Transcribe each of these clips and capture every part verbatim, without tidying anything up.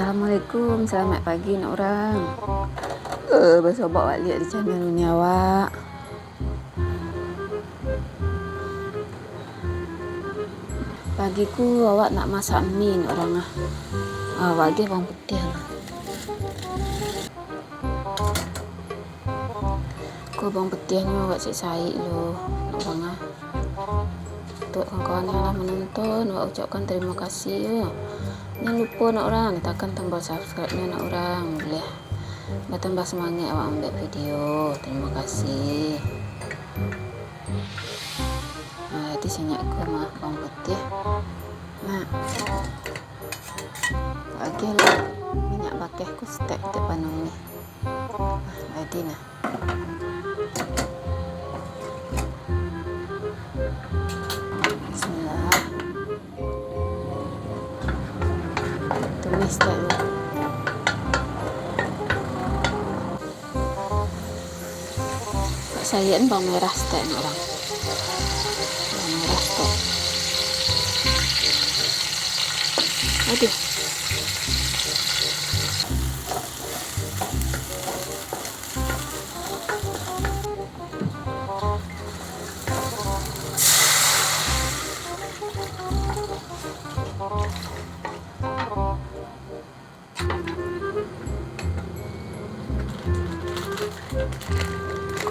Assalamualaikum, selamat pagi nak urang. Eh, basobok baliak di channel ni awak. Pagi ko awak nak masak mi nak urang ah. Awak agiah bawang putiah lah. Ko bawang putiahnyo awak cek saik lo nak urang ah. Untuak kawan-kawan yang lah manonton, awak ucapkan tarimo kasih yo. Jan lupo nak urang, tekan tombol subscribe-nyo nak urang, buliah batambah semangat awak mambuek video. Tarimo kasih. Nah, jadi sanyak ko mah bawang putiah. Nah, agiah lah minyak bakeh ko saketek untuak panuang mi. Nah, jadi nah. Bismillah. Tumis dulu. Kok sayang bawang merah saketek nak urang. Bawang merah saketek. Aduh.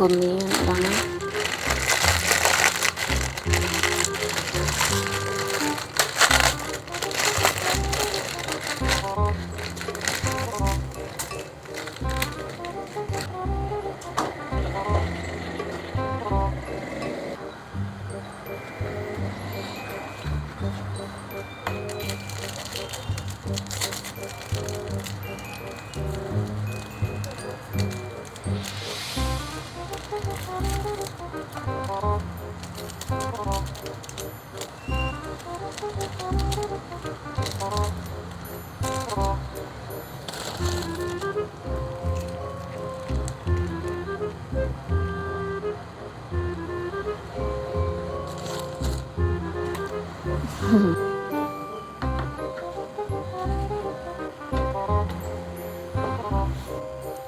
Kuning urang.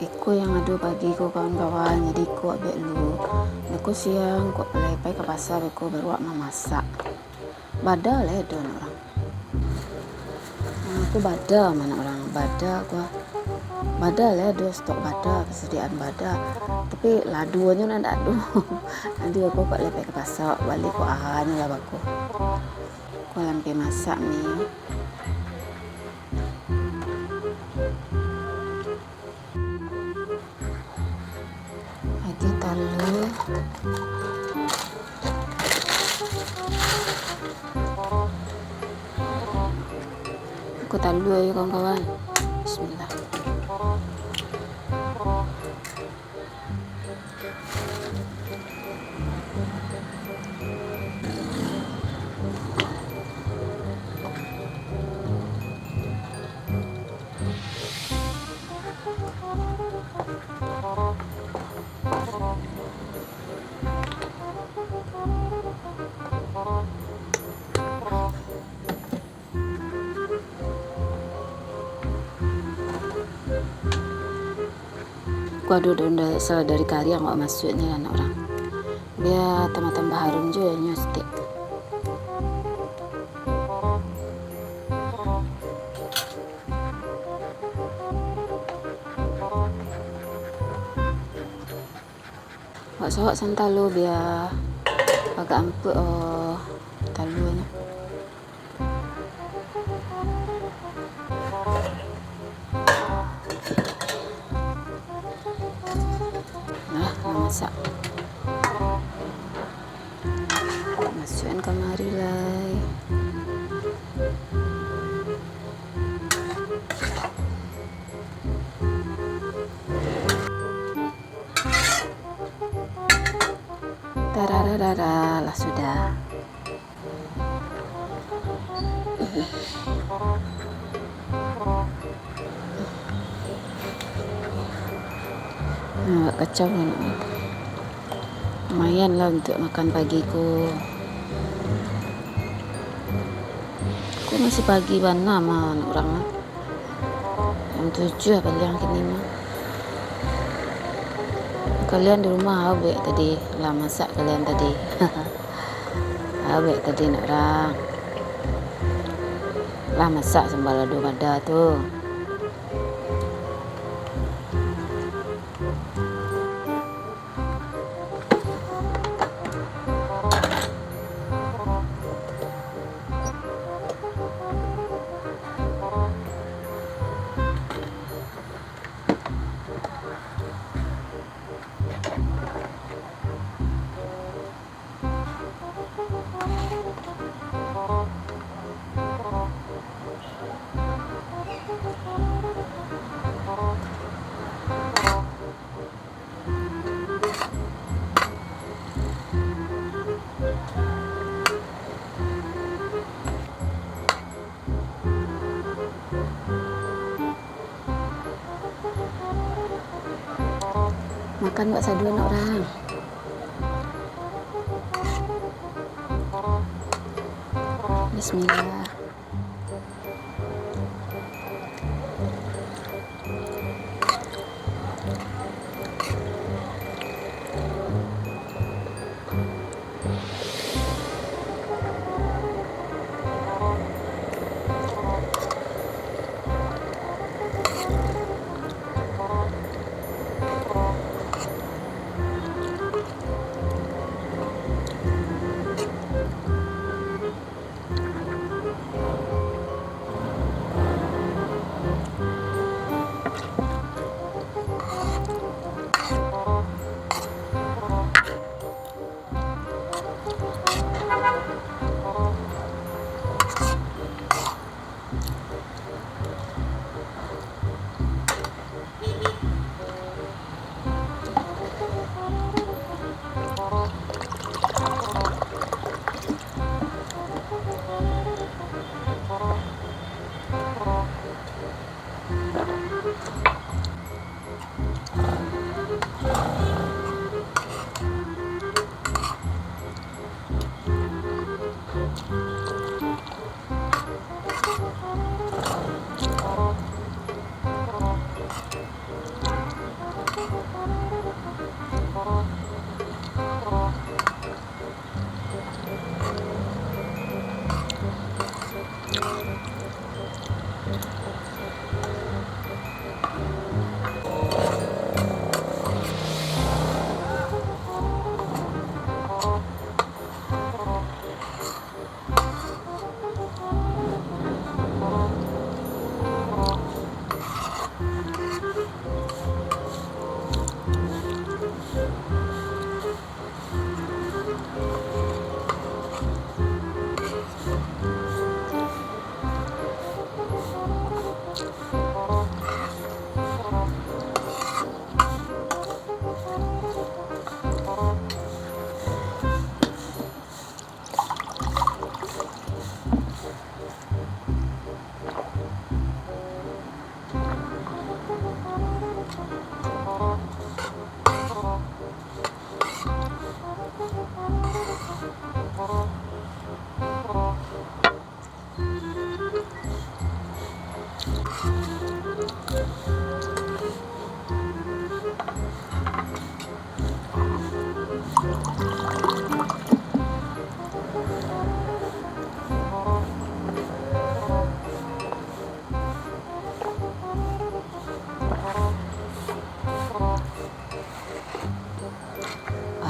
Iko yang ado pagi ko, kawan-kawan, jadi iko abek lu. Beko siang, kok lai pai ka pasa, beko baru awak mamasak. Bada lai ado nak urang. Ah, aku bada mah nak urang. Bada aku ah. Bada lai ado stok bada, persediaan bada. Tapi laduanyo nan dak ado. Nanti aku kok lai pai ka pasa, bali kok ahanyo lah bako. Aku lah ampia masak ni. Agiah talua. Aku talua yo, kawan-kawan. Bismillah. Ko ado daun da-, saladari kariang awak masuak ni lah nak urang. Bia tambah-tambah harum juo nyo saketek. Awak sawak santalo bia agak ampuak, oh, taluanyo. Nah, lah masak. Masuakan kamari lai. Tarararara, lah sudah. Nah, kacau ni. Lumayan lah untuak makan pagi ko. Ko masih pagi bana mah nak urang lah. Jam tujuah paliang kini mah. Kalian di rumah awek tadi, lah masak kalian tadi? Awek tadi nak rang. Lah masak sambal ado bada tu. Makan wak sadonyo urang. Bismillah.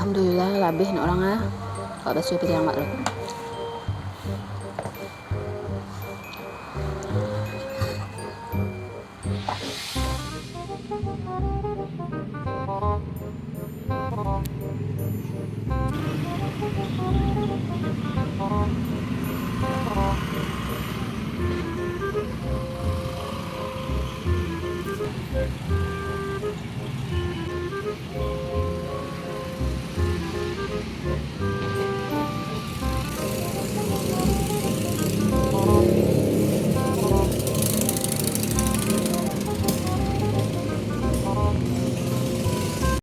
Alhamdulillah, lah abih nak urang ah. Awak basuah piriang awak dulu.